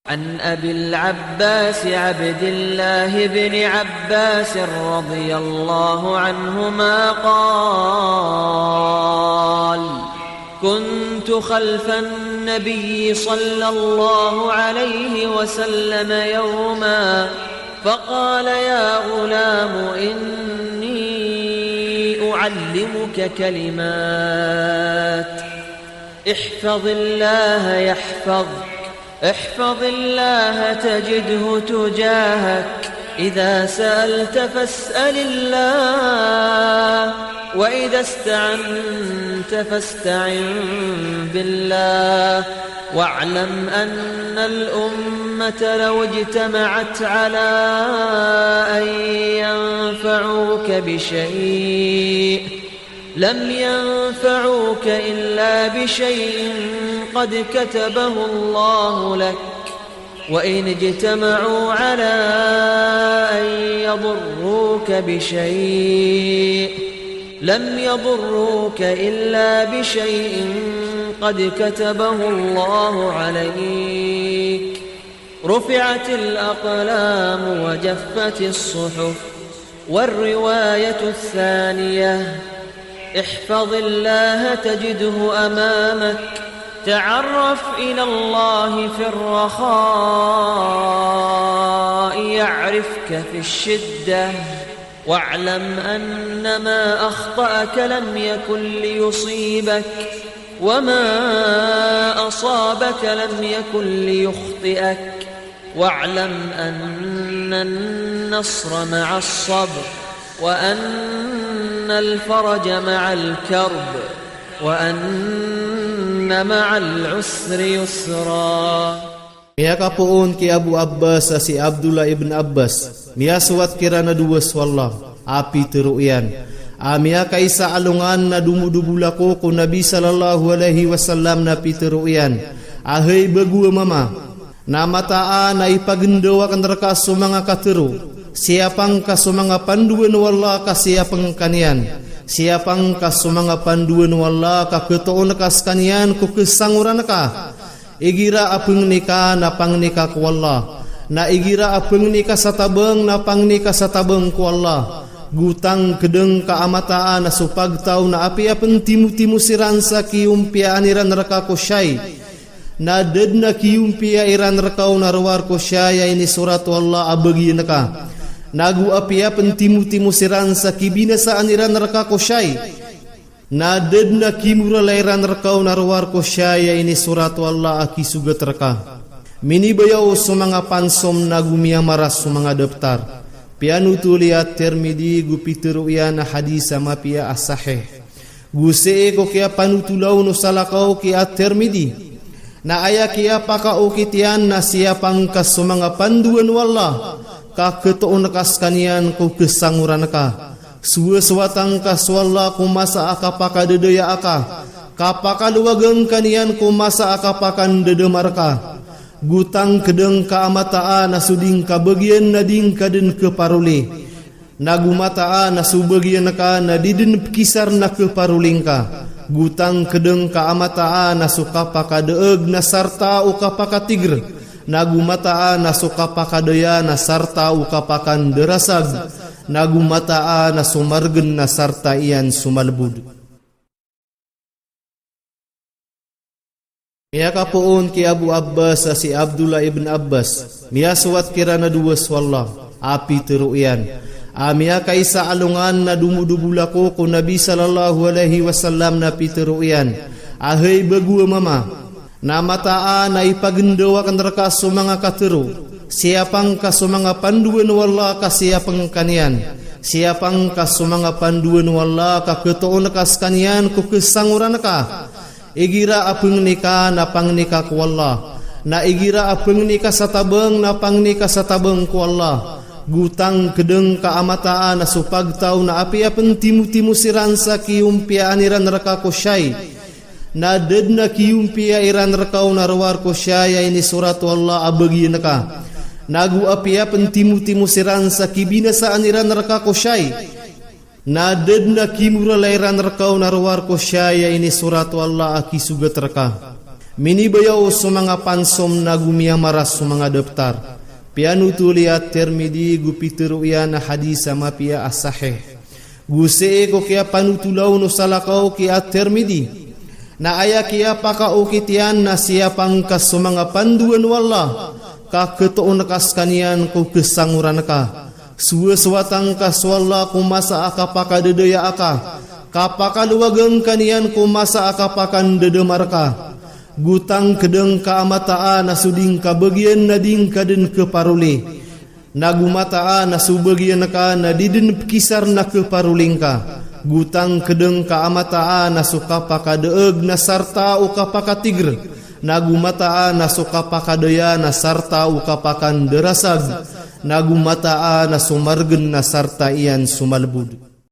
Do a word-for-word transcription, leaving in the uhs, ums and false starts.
عن أبي العباس عبد الله بن عباس رضي الله عنهما قال: كنت خلف النبي صلى الله عليه وسلم يوما فقال: يا غلام، إني أعلمك كلمات، احفظ الله يحفظك، احفظ الله تجده تجاهك، إذا سألت فاسأل الله، وإذا استعنت فاستعن بالله، واعلم أن الأمة لو اجتمعت على أن ينفعوك بشيء لم ينفعوك إلا بشيء قد كتبه الله لك، وإن اجتمعوا على أن يضروك بشيء لم يضروك إلا بشيء قد كتبه الله عليك، رفعت الأقلام وجفت الصحف. والرواية الثانية: احفظ الله تجده أمامك، تعرف إلى الله في الرخاء يعرفك في الشدة، واعلم أن ما أخطأك لم يكن ليصيبك، وما أصابك لم يكن ليخطئك، واعلم أن النصر مع الصبر، وأن الفرج مع الكرب، وأن مع العسر يسرا. Miyakapoon ki Abu Abbas a si Abdullah ibn Abbas, miyasowat kiran a dowa so Allah, a pitero iyan a miyakaisa a alongan na domodobolak o ko Nabi sallallahu alaihi wasallam na pitero iyan a, hay bago a mama, na mataan a ipagendaw aken reka so manga katero, siyapang ka so manga pandoan o Allah ka siyapeng ka niyan, siyapang ka so manga pandoan o Allah ka ketoon ka sekaniyan ko kesangoran ka. Igira a pengni ka na pangni ka ko Allah, na igira a pengni ka sa tabeng na pangni ka sa tabeng ko Allah. Go tangkedeng ka a mataan a so pagtaw na apiya pentimotimo siran sa kiyompiyaan iran reka ko shay, na da den a kiyompiyai ran reka on a rowar ko shay a inisorat o Allah a bagian ka. Na go apiya pentimotimo siran sa kibinasaan iran reka ko shay, na da den a kimoralai ran reka on a rowar ko shay a inisorat o Allah a kisogat reka. Minibayaw so manga pansom na go miyamaras so manga daptar. Piyanotol i At-Tirmidhi go pitero iyan a hadis a mapiya a sahih. Go sii ko kiyapanotolaw o salakaw ki At-Tirmidhi na aya kiyapakaokit iyan na siyapang ka so manga pandoan o Allah ka ketoon ka sekaniyan ko kesangoran ka. Sowasowatan ka so Allah ko masa a kapakadadaya aka, kapakalowagan ka niyan ko masa a kapakandadamar ka. Go tangkedeng ka a mataan a so di ngka bagian na di ngka den keparoli, na go mataan a so bagian ka na di den pekisar na keparoli ngka. Go tangkedeng ka a mataan a so kapakadaeg na sarta o kapakatigr, na go mataan a so kapakadaya na sarta o kapakandarasag, na go mataan a so margen na sarta iyan so malbod. Miyakapoon ki Abu Abbas a si Abdullah ibn Abbas, miyasowat kiran a dowa so Allah, a pitero iyan a miyakaisa a alongan na domodobolak o ko Nabi sallallahu alaihi wasallam na pitero iyan a, hay bago a mama, na mataan a ipagendaw aken reka so manga katero, siyapang ka so manga pandoan o Allah ka siyapeng ka niyan, siyapang ka so manga pandoan o Allah ka ketoon ka sekaniyan ko kesangoran ka. Igira a pengni ka na pangni ka ko Allah, na igira a pengni ka sa tabeng na pangni ka sa tabeng ko Allah. Go tangkedeng ka a mataan a so pagtaw na apiya pentimotimo siran sa kiyompiyaan iran reka ko shay, na da den a kiyompiyai ran reka on a rowar ko shay a inisorat o Allah a bagian ka. Na go apiya pentimotimo siran sa kibinasaan iran reka ko shay, na da den a kimoralai ran reka on a rowar ko shay a inisorat o Allah a kisogat reka. Minibayaw so manga pansom na go miyamaras so manga daptar. Piyanotol iyan a Tirmidhi, go pitharo iyan a hadis a mapiya a sahih. Go sii ko kiyapanothola on o salakaw ki a Tirmidhi, na aya kiyapakaokit iyan na siyapang ka so manga pandoan o Allah, ka khatoon ka skaniyan ko khasangoran ka. Sowasowatan ka so Allah ko masa a kapakadadaya aka, kapakalowagan ka niyan ko masa a kapakandadamar ka. Go tangkdn ka a mataan a so di ngka bagian na di ngka dn khaparoli, na go mataan a so bagian ka na di dn pkisar na khaparoli ngka. Go tangkdn ka a mataan a so kapakadaag na sarta o kapakatigr, na go mataan a so kapakadaya na sarta o kapakandarasag, na go mataan a so margn na sarta iyan so malbod.